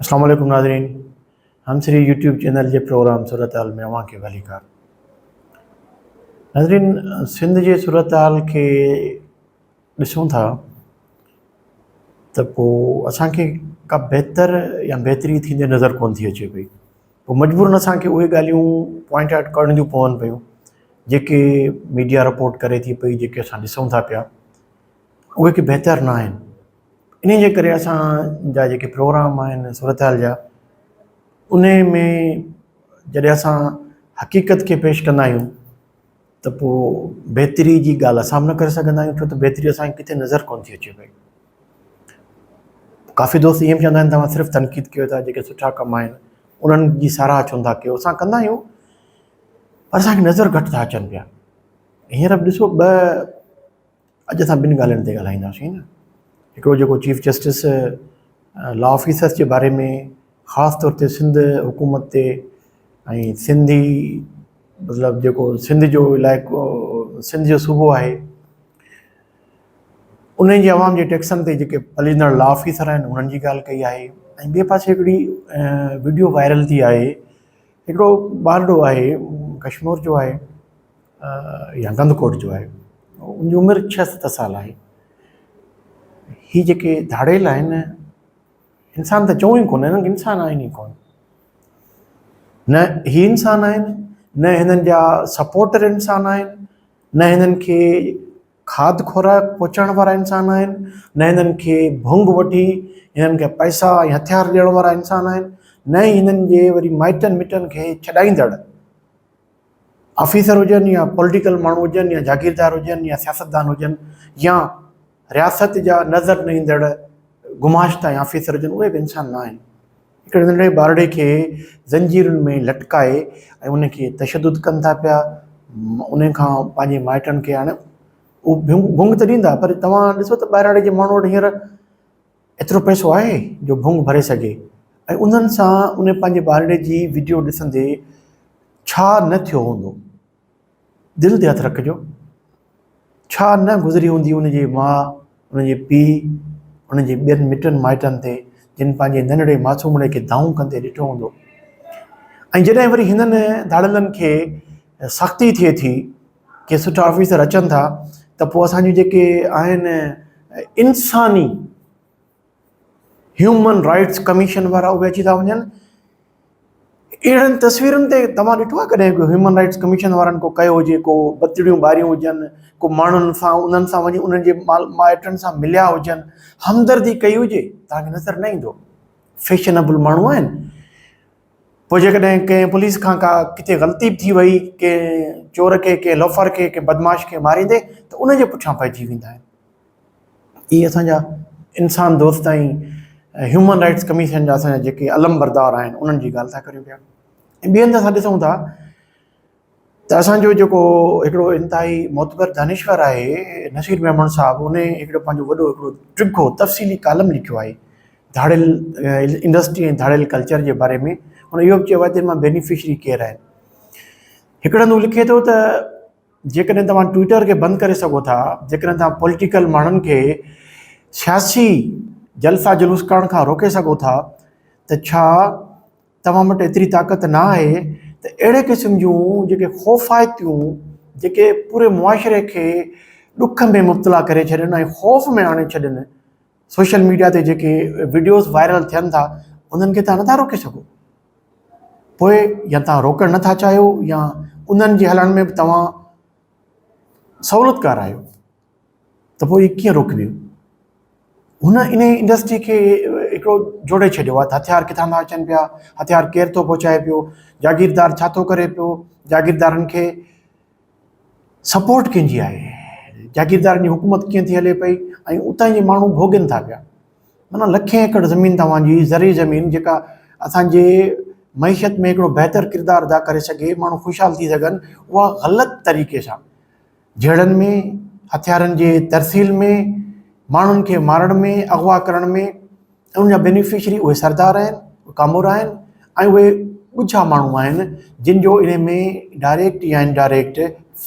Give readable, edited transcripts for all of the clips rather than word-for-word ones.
اسلام عليڪم ناظرين همسري يوٽيوب چينل جي پروگرام صورتحال ۾ اوهان کي ڀليڪار ناظرين سنڌ جي صورتحال کي ڏسون ٿا ته پوء اسانکي ڪا بهتر يا بهتري ٿيندي نظر ڪون ٿي اچي پئي پوء مجبورن اسانکي اهي ڳالهيون پوائنٽ آئوٽ ڪرڻيون پون پيون جيڪي ميڊيا رپورٽ ڪري ٿي پئي جيڪي اسان ڏسون ٿا پيا اهي ڪي بهتر نه آهن انهي جي ڪري اسان جا جيڪي پروگرام آهن صورتحال جا انهي ۾ جڏهن اسان حقيقت کي پيش ڪندا آهيون ته پوء بهتري جي ڳالهه اسان به نه ڪري سگهندا آهيون ڇو ته بهتري اسانکي ڪٿي نظر ڪونه ٿي اچي پئي ڪافي دوست ائين به چوندا آهن توهان صرف تنقيد ڪيو ٿا جيڪي سٺا ڪم آهن انهن جي ساراهه ڇو نٿا ڪيو اسان ڪندا آهيون پر اسانکي نظر گهٽ ٿا اچن پيا هينئر به ڏسو ٻه اڄ اسان ٻن ڳالهين تي ڳالهائينداسين هڪڙو جيڪو چيف جسٽس لا آفيسرس جي باري ۾ خاص طور تي سنڌ حڪومت تي ۽ سنڌي مطلب جيڪو سنڌ جو علائقو سنڌ جو صوبو آهي ان جي عوام جي ٽيڪسن تي جيڪي پلجندڙ لا آفيسر آهن انهن جي ڳالهه ڪئي آهي ۽ ٻئي پاسي هڪڙي وڊيو وائرل ٿي آهي هڪڙو ٻارڙو آهي ڪشمور جو آهي يا ڪنڌڪوٽ جو آهي ان جي عمر ڇهه ست سال آهي هي جيڪي ڌاڙيل آهن انسان ته چئون ئي ڪونه هنن کي انسان آهن ئي ڪونه نه هي انسان آهن نه هنن جا سپورٽر انسان آهن نه هنن کي کاڌ خوراڪ پهچائڻ وارا انسان آهن نه هنن کي ڀونگ وٺي هنن کي پئسا ۽ هٿيار ڏيڻ وارا انسان آهن نه ئي هنن جي وري مائٽن مٽن کي ڇڏائيندڙ آفيسر هجن يا پوليٽيڪل ماڻهو هجن يا جاگيردار هجن يا سياستدان هجن يا رياست جا نظر نه ايندڙ گماشتا ۽ آفيسر هجن اهي به انسان نه آهن هڪڙي ننڍڙي ٻارڙي کي زنجيرن ۾ لٽڪائي ۽ ان کي تشدد ڪن ٿا پيا ان کان پنهنجي مائٽن کي هاڻي هو ڀونگ ته ڏيندا پر توهان ڏسو ته ٻهراڙي جي ماڻهو وٽ هينئر ايترو پئسو آهي جو ڀونگ ڀري سگهي ۽ انهن سان ان پنهنجي ٻارڙي جي وڊيو ڏسندي ڇا نه ٿيو هوندو دل تي هٿ رکجو ڇا نه گذري هوندي ان جي ماء ان جي پيء ان جي ٻين مٽن مائٽن تي جن پنهنجي ننڍڙي معصومڙي کي دانهون ڪندي ڏٺو هوندو ۽ جڏهن وري هنن ڌاڙيلن کي سختي ٿئي ٿي ڪي سٺا آفيسر اچن ٿا ته پوء اسان جون جيڪي آهن انساني هيومن رائٽس ڪميشن وارا اهي اچي ٿا وڃن اهڙن تصويرن تي توهان ڏٺو آهي ڪڏهن ڪو هيومن رائٽس ڪميشن وارن ڪو ڪيو هجي ڪو بتڙيون ٻاريون هجن ڪو ماڻهن سان انهن سان وڃي انهن جي مائٽن سان مليا هجن همدردي ڪئي هجي توهان کي نظر نه ايندو فيشنبل ماڻهو آهن پوء جيڪڏهن ڪنهن پوليس کان ڪا ڪٿي غلطي به ٿي وئي، ڪنهن چور کي، ڪنهن لوفر کي، ڪنهن بدمعاش کي ماريندي ته ان جي پٺيان پئجي ويندا آهن. اهي اسان جا انسان دوست ۽ هيومن رائٽس ڪميشن جا اسان جا جيڪي علمبردار آهن انهن جي ڳالهه ٿا ڪريون پيا. ۽ ٻئي هنڌ اسان ڏسون ٿا ته اسان جو جيڪو هڪڙو انتهائي معتبر دانشور آهي نصير ميمڻ صاحب ان هڪڙو پنهنجو وڏو هڪڙو ڊگهو تفصيلي ڪالم لکيو آهي ڌاڙيل انڊسٽري ۽ ڌاڙيل ڪلچر جي باري ۾ هن اهو به چيو آهي ته ان مان بينيفشري ڪير آهن هڪڙو هنڌ هو لکي ٿو ته جيڪڏهن توهان ٽوئٽر کي بند ڪري سگهو ٿا جيڪڏهن توهان پوليٽيڪل ماڻهن کي سياسي جلسا جلوس ڪرڻ کان روڪي سگهو ٿا ته ڇا توهان وٽ ايتري طاقت نه آهي ته اهڙي قسم جون جيڪي خوفائتيون جيڪي پوري معاشري کي ڏک ۾ مبتلا ڪري ڇڏين ۽ خوف ۾ آڻي ڇڏين سوشل ميڊيا تي جيڪي وڊيوز وائرل ٿين ٿا انهن کي توهان نٿا روڪي سگهو پوء يا توهان روڪڻ نٿا چاهيو يا انهن جي هلڻ ۾ به توهان سهولتڪار آهيو ته پوء اهي ڪيئن روڪبيون؟ هن انهي انڊسٽري کي هڪڙو جوڙي ڇڏيو آهي ته هٿيار ڪٿان ٿا اچن پيا، هٿيار ڪير ٿو پهچائي پيو، جاگيردار ڇا ٿو ڪري پيو، جاگيردارن کي سپورٽ ڪنهن جي آهي، جاگيردارن جي حڪومت ڪيئن ٿي هلي پئي ۽ اتان جي ماڻهو ڀوڳين ٿا پيا. معنيٰ لکين ايڪڙ زمين توهان جي زرعي زمين جيڪا اسان جي معيشت ۾ هڪڙو بهتر ڪردار ادا ڪري سگهي، ماڻهو خوشحال ٿي سگهن، اها غلط طريقي سان جهيڙن ۾، هٿيارن جي ترسيل ۾، ماڻهن کي مارڻ ۾، اغوا ڪرڻ ۾ ۽ ان جا بينيفشري اهي سردار آهن، اهي ڪامورا آهن ۽ اهي ڳجها ماڻهو آهن جن جو انهي ۾ ڊائريڪٽ يا انڊائريڪٽ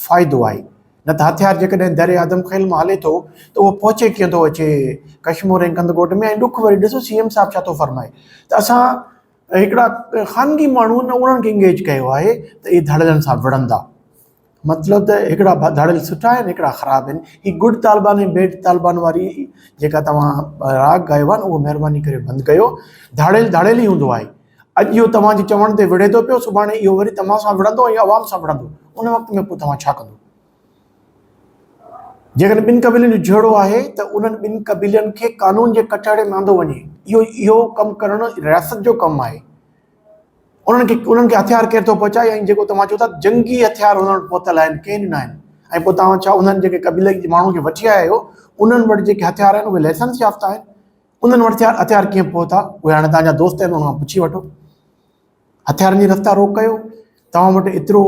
فائدو آهي. نه ته هٿيار جيڪڏهن دري آدم خيل مان هلي ٿو ته اهو پهچي ڪيئن ٿو اچي ڪشمور ۽ ڪنڌڪوٽ ۾ ۽ ڏک وري ڏسو سي ايم صاحب ڇا ٿو فرمائي ته اسان هڪڙا خانگي ماڻهو آهن انهن کي انگيج ڪيو آهي ته اهي ڌاڙيلن سان وڙهندا. مطلب ته هڪڙا ڌاڙيل سٺا آهن هڪڙا خراب آهن. هي گڊ طالبان ۽ بيڊ طالبان واري جيڪا توهان راڳ ڳايو آهي نه اهو مهرباني ڪري بند ڪيو. ڌاڙيل ڌاڙيل ئي هوندو آهي. اڄ اهو توهان جي چوڻ تي وڙهي ٿو پيو سڀاڻي اهو وري توهان سان وڙهندو ۽ عوام سان وڙهندو. ان وقت ۾ پوء توهان ڇا ڪندو؟ جيڪڏهن ٻن قبيلن جو جهيڙو آهي ته انهن ٻن قبيلن کي قانون جي ڪٽهڙي ۾ آندو وڃي. اهو اهو ڪم ڪرڻ رياست جو ڪم آهي. انهن کي انهن کي هٿيار ڪير ٿو پهچائي ۽ جيڪو توهان چئو ٿا جنگي هٿيار انهن وٽ پهتل آهن ڪنهن ڏنا آهن ۽ پوء توهان ڇا انهن جيڪي قبيلي جي ماڻهن کي وٺي آيا آهيو انهن وٽ جيڪي هٿيار آهن اهي لائسنس يافته آهن انهن وٽ هٿيار هٿيار ڪيئن پهتا اهي هاڻي توهان جا دوست آهن انهن کان پڇي وٺو هٿيارن جي رستا روڪ ڪيو توهان وٽ ايترو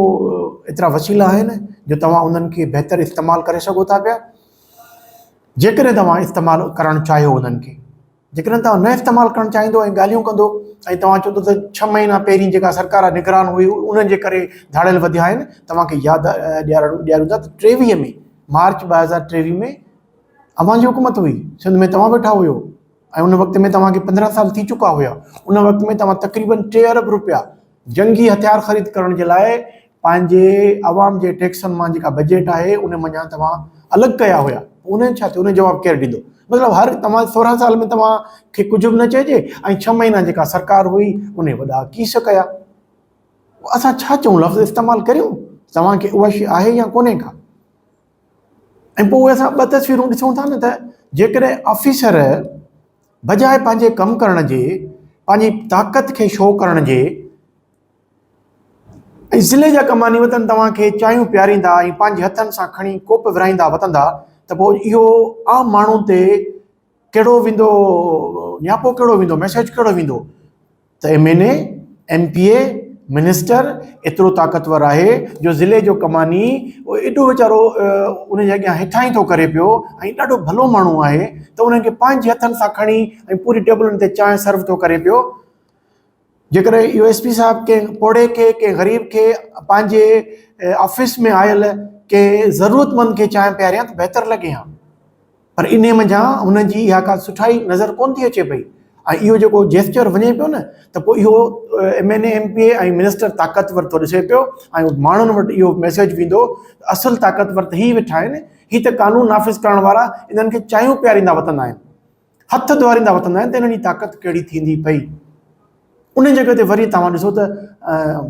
ايترا وسيلا آهن جو توهان انهن کي بهتر استعمال ڪري سگهو ٿا پيا جيڪڏهن توهان استعمال ڪرڻ چاهيو انهن کي جيڪڏهن توهان نه استعمال ڪرڻ چاهيندو ۽ ڳالهيون ڪندو ۽ توهان چوندو ته ڇهه مهينا پهرين جيڪا سرڪار نگران هئي انهن جي ڪري ڌاڙيل وڌيا آهن توهان کي ياد ڏيارڻ ڏياريون ٿا ته 23 ۾ مارچ 2023 ۾ اوهان جي حڪومت هئي سنڌ ۾ توهان ويٺا هيو ۽ ان وقت ۾ توهان کي 15 سال ٿي چڪا هيا ان وقت ۾ توهان تقريبن 3 ارب روپيا جنگي هٿيار خريد ڪرڻ جي لاء پنهنجي عوام جي ٽيڪسن مان جيڪا بجيٽ آهي ان منجهان توهان الڳ ڪيا هيا ان ڇا ٿيو ان جواب ڪير ڏيندو مطلب هر توهان 16 سال ۾ توهان کي ڪجهه به نه چئجي ۽ 6 مهينا جيڪا سرڪار هئي ان وڏا ڪيس ڪيا اسان ڇا چئون لفظ استعمال ڪريون توهان کي اها شي آهي يا ڪونهي کا ۽ پوء اسان ٻه تصويرون ڏسون ٿا نه ته جيڪڏهن آفيسر بجاء پنهنجي ڪم ڪرڻ جي پنهنجي طاقت کي شو ڪرڻ جي ۽ ضلعي جا ڪماني وطن توهان کي چانهيون پياريندا ۽ پنهنجي هٿن سان کڻي ڪوپ ورهائيندا وتندا ته پوء اهو عام ماڻهو تي ڪهڙو ويندو نياپو ڪهڙو ويندو ميسيج ڪهڙو ويندو ته M N A M P A minister ايترو طاقتور آهي جو ضلعي جو ڪماني ايڏو ويچارو ان جي اڳيان هيٺان ٿو ڪري پيو ۽ ڏاڍو ڀلو ماڻهو آهي ته انهن کي پنهنجي هٿن سان کڻي ۽ پوري ٽيبلن تي چانهه سرو ٿو ڪري پيو جيڪڏهن اهو ايس پي صاحب ڪنهن پوڙهي کي ڪنهن غريب کي پنهنجي آفيس ۾ آيل ڪنهن ضرورتمند کي چانهه پياريان ته بهتر لڳي ها پر انهي منجهان هن جي اها ڪا سٺائي نظر ڪون ٿي اچي پئي ۽ اهو جيڪو جيسچر وڃي پيو نه ته پوء اهو M N A M P A ۽ minister طاقتور ٿو ڏسي پيو ۽ ماڻهن وٽ اهو ميسيج ويندو اصل طاقتور ته هي ويٺا آهن هي ته قانون نافذ ڪرڻ وارا انهن کي چانهيون پياريندا وتندا آهن هٿ ڌوئاريندا وتندا آهن ته انهن جي طاقت ڪهڙي ٿيندي پئي. ان جڳهه تي وري توهان ڏسو ته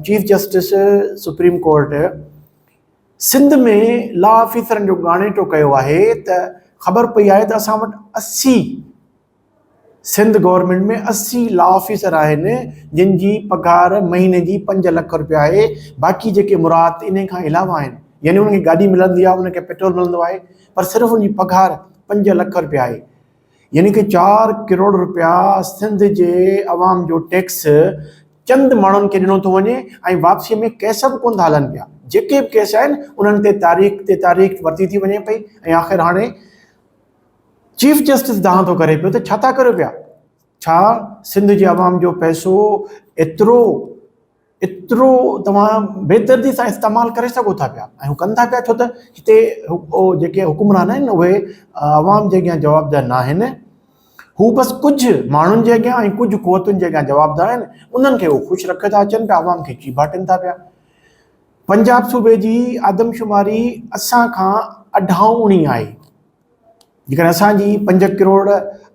chief justice supreme court Sindh ۾ law آفيسرن جو ڳاڻيٽو ڪيو آهي ته خبر پئي آهي ته اسان وٽ 80 سنڌ گورنمينٽ ۾ 80 لا آفيسر آهن جن جي پگهار مهيني جي 5 لک روپيا آهي باقي جيڪي مراعات انهي کان علاوه آهن يعني انهن کي گاڏي ملندي آهي انهن کي پيٽرول ملندو آهي پر صرف ان جي پگهار 5 لک روپيا آهي يعني ڪه 4 ڪروڙ روپيا سنڌ جي عوام جو ٽيڪس چند ماڻهن کي ڏنو ٿو وڃي ۽ واپسي ۾ ڪيس به ڪونه ٿا هلن پيا جيڪي به ڪيس آهن انهن تي تاريخ تي تاريخ ورتي ٿي وڃي پئي ۽ آخر هاڻي چيف جسٽس دانهن ٿو ڪري پيو ته ڇا ٿا ڪريو پيا ڇا سنڌ جي عوام جو پئسو ايترو ايترو توهان بيدردي سان استعمال ڪري سگهو ٿا پيا ۽ هو ڪن ٿا پيا ڇو ته هتي جيڪي حڪمران آهن اهي عوام جي اڳيان جوابده ناهن هو بس ڪجهه ماڻهن جي اڳيان ۽ ڪجهه قوتن جي اڳيان جوابده آهن انهن کي هو خوش رکي ٿا اچن پيا عوام کي چيڀاٽين ٿا پيا پنجاب صوبي جي آدمشماري اسان کان اڍائوڻي آهي جيڪڏهن اسان جي 5 ڪروڙ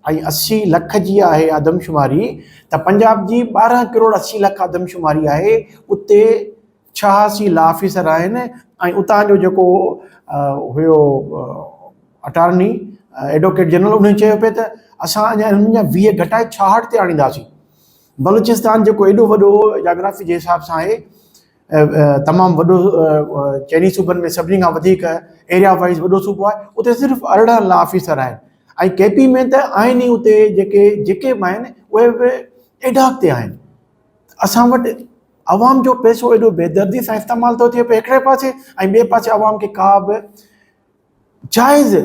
۽ 80 لک جي آهي آدمشماري ته پنجاب جي 12 ڪروڙ 80 لک آدمشماري آهي اتي 86 لا آفيسر آهن ۽ اتان جو جيڪو هيو اٽارني ايڊووڪيٽ جنرل انهن چيو پئي ته اسان اڃا انهن جا 20 گهٽائي 66 تي آڻينداسين بلوچستان جيڪو ايڏو وڏو جاگرافي جي حساب سان آهي تمام وڏو چئني صوبن ۾ سڀني کان وڌيڪ ايريا وائز وڏو صوبو آهي اتي صرف 18 لا آفيسر آهن ۽ ڪي پي ۾ ته آهن ئي اتي جيڪي جيڪي به آهن اهي به ايڊاڪ تي آهن اسان وٽ عوام جو پئسو ايڏو بيدردي سان استعمال ٿو ٿئي پيو هڪڙي پاسي ۽ ٻئي پاسي عوام کي ڪا به جائز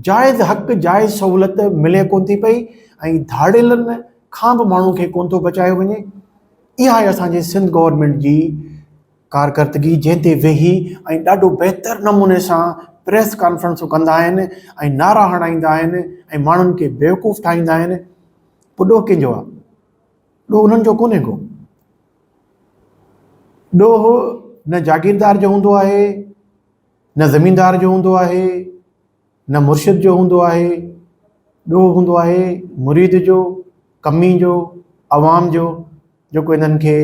جائز حق جائز سهولت ملي ڪون ٿي پئي ۽ ڌاڙيلن کان به ماڻهو کي ڪون ٿو بچايو وڃي. اها آهي اسان جي سنڌ گورنمينٽ جي ڪارڪردگي جنهن تي ويهي ۽ ڏاڍو بهتر نموني سان پريس ڪانفرنسون ڪندا آهن ۽ نعرا هڻائيندا آهن ۽ ماڻهن کي بيوقوف ٺاهيندا آهن، پوء ڏوهه ڪنهن جو آهي؟ ڏوهه انهن جو ڪونهي ڪو. ڏوهه نه جاگيردار جو هوندو آهي، نه زميندار جو هوندو آهي، نه مرشد جو هوندو آهي، ڏوهه هوندو آهي مريد جو، ڪمي جو، عوام جو، جيڪو انهن کي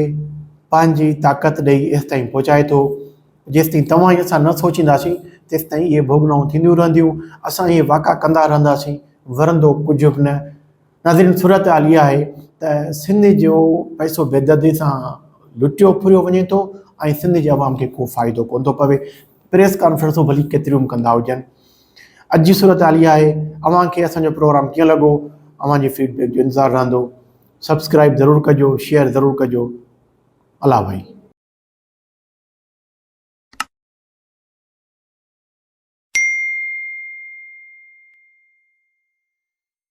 پنهنجي طاقت ڏئي ايستائين پهچائي ٿو. جيستائين توهان ۽ اسان نه سوچينداسين، تيستائين اهي ڀوڳنائون ٿينديون رهنديون، اسان اهي واڪا ڪندا رهنداسين، ورندو ڪجهه به نه. ناظرين صورتحال اها آهي ته سنڌ جو پئسو بيدردي سان لٽيو ڦريو وڃي ٿو ۽ سنڌ جي عوام کي ڪو فائدو ڪونه ٿو پوي. پريس ڪانفرنسون ڀلي ڪيتريون به ڪندا هجن. اڄ جي صورتحال اها آهي. اوهان کي اسان جو پروگرام ڪيئن لڳو؟ اوهان جي فيڊ بيڪ جو انتظار رهندو. سبسڪرائب ضرور ڪجو، شيئر ضرور ڪجو. الله ڀائي.